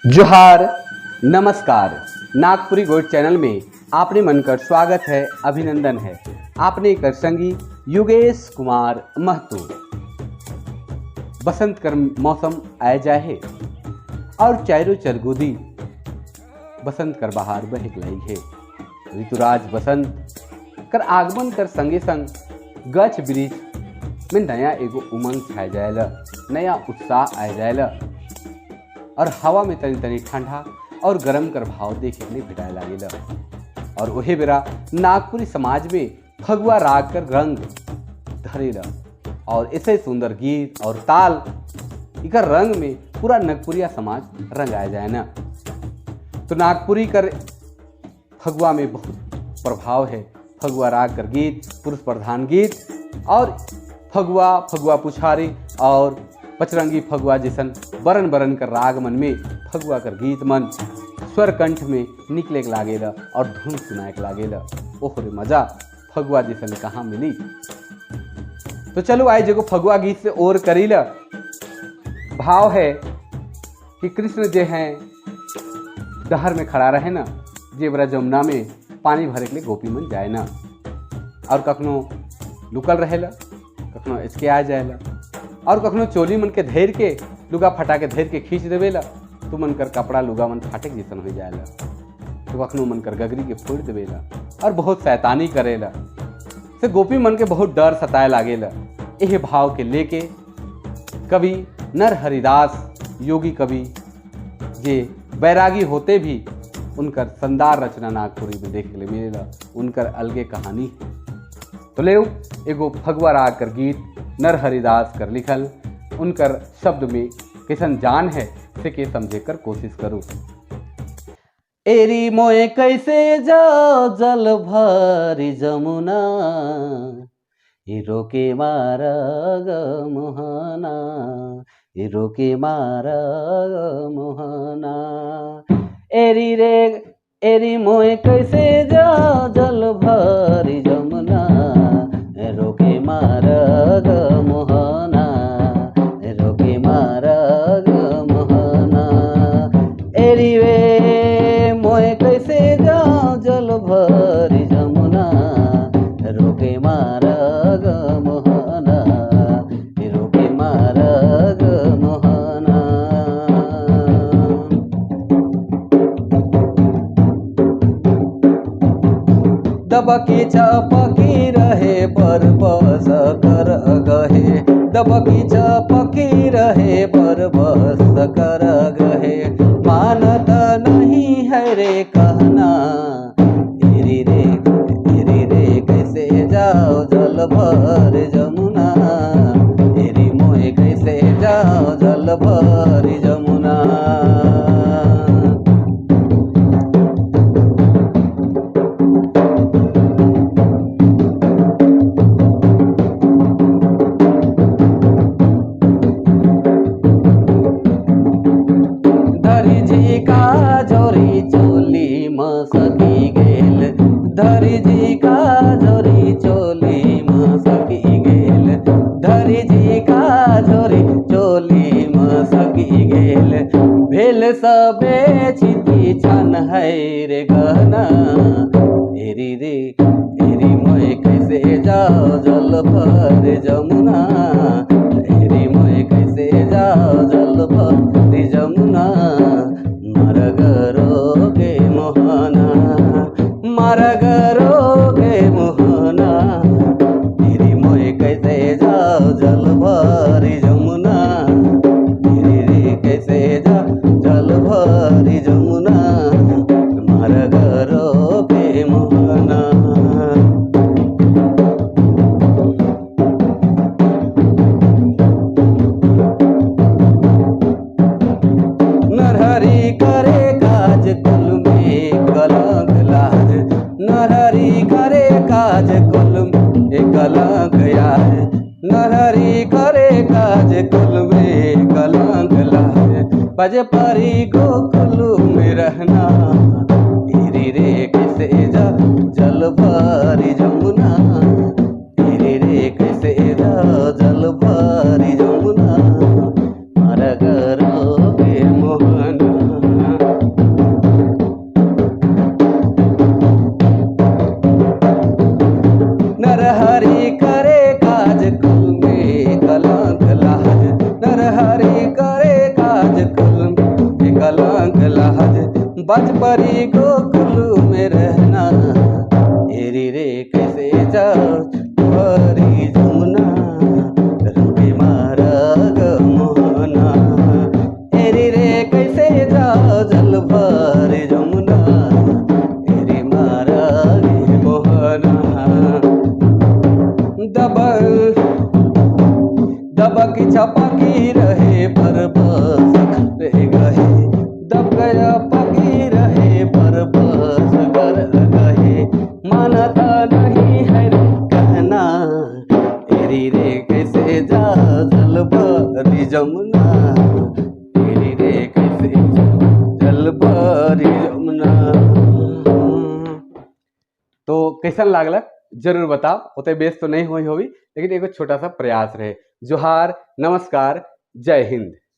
जोहार नमस्कार। Nagpuri gold channel में आपने मन कर स्वागत है, अभिनंदन है। आपने कर संगी युगेश कुमार महतो। बसंत कर मौसम आए जाए है और चारों चरगोदी बसंत कर बहार बहक लाई है। ऋतुराज बसंत कर आगमन कर संगे संग गछ वृक्ष में नया एगो उमंग छाए जाएला, नया उत्साह आए जाएला और हवा में तनी तनी ठंडा और गरम कर भाव देखे के भेटाए लागेला। और वही बेरा नागपुरी समाज में फगुआ राग कर रंग धरेला और ऐसे सुंदर गीत और ताल इकर रंग में पूरा नागपुरिया समाज रंगाया जाए ना। तो नागपुरी कर फगुआ में बहुत प्रभाव है। फगुआ राग कर गीत, पुरुष प्रधान गीत और फगुआ, फगुआ पुछारी और पचरंगी फगुआ जैसन बरन बरन कर राग मन में फगुआ कर गीत मन स्वर कंठ में निकले के लागेला और धुन सुनाए के लागेला। ओहरे मजा फगुआ जैसन कहाँ मिली। तो चलो आए जो फगुआ गीत से और करीला। भाव है कि कृष्ण जे हैं डहर में खड़ा रहे ना, जेबरा जमुना में पानी भरे के लिए गोपी मन जाए ना और कखनो लुकल रहेला, कखनो एचके आ जाएला और कखनो चोली मन के धैर के लुगा फटा के धैर के खींच देवेला तो मन कर कपड़ा लुगा मन फाटे के जैसन हो जाएला। तो कखनो मन कर गगरी के फोड़ देवेला और बहुत शैतानी करेला से गोपी मन के बहुत डर सताए लागेला। यही भाव के लेके कवि नर हरिदास योगी कवि जे बैरागी होते भी उनकर शानदार रचना नागपुरी में देखे के लिए मिलेला, उनकर अलगे कहानी है। तो ले एगो फगुआ राग कर गीत नर हरिदास कर लिखल, उनकर शब्द में कैसन जान है से के समझे कर कोशिश करूँ। एरी मोए कैसे जाओ जल भरी जमुना, रोके मारग मोहना, रोके मारग मोहना। एरी रे एरी मोए कैसे जाओ जल भरी जमुना, रोके मारग मोहना, रोके मारग मोहना। एरी वे मोए कैसे जाओ जल भरी जमुना, रोके मारग मोहना, रोके मारग मोहना। दबकी चपकी रहे पर बस कर गहे, दबकी चपकी रहे पर बस कर गहे, मानत नहीं है रे कहना। एरी रे कैसे जाओ जल भर जमुना, एरी मोहे कैसे जाओ जल भर जमुना। धरी का जोरी चोली मसकी गेल, धरी जी का जोरी चोली मसकी गेल, धरी जी का जोरी चोली मसकी गेल, भेल सबे छिती छन है रे गहना। एरी रे एरी मोए कैसे जाओ जल भर जमुना, एरी मोए कैसे जाओ जल भर जमुना, मारग रोगे मोहना, मारग रोगे मोहना। एरी मोए कैसे जाओ जल भर जमुना, एरी रे कैसे जाओ जल भर जमुना, मारग रोगे मोहना। नरहरी करे काज कुल में कलंक लाज, नरहरी करे काज कुल में कलंक यार, नरहरी करे काज कुल में कलंक लाज, बज परी गोकुल में रहना। एरी रे कैसे जा जल भरी जमुना, एरी रे कैसे जा जल भरी जमुना, मारग रोगे मोहना। बजपरी गोकुल में रहना। एरी रे कैसे जाओ भरी जमुना, रुके मारा मोहना। एरी रे कैसे जाओ जल भरी जमुना, एरी मारा मोहना। दबल दबकी छपकी रहे पर बस रह गए, दब गया पकी रहे पर बस कर गए, मानता नहीं है रे कहना। एरी रे कैसे जा जल भरी जमुना, एरी रे कैसे जा जल भरी जमुना। तो कैसन लागलक जरूर बताओ। ओते बेस तो नहीं हुई होगी, लेकिन एगो छोटा सा प्रयास रहे। जोहार, नमस्कार, जय हिंद।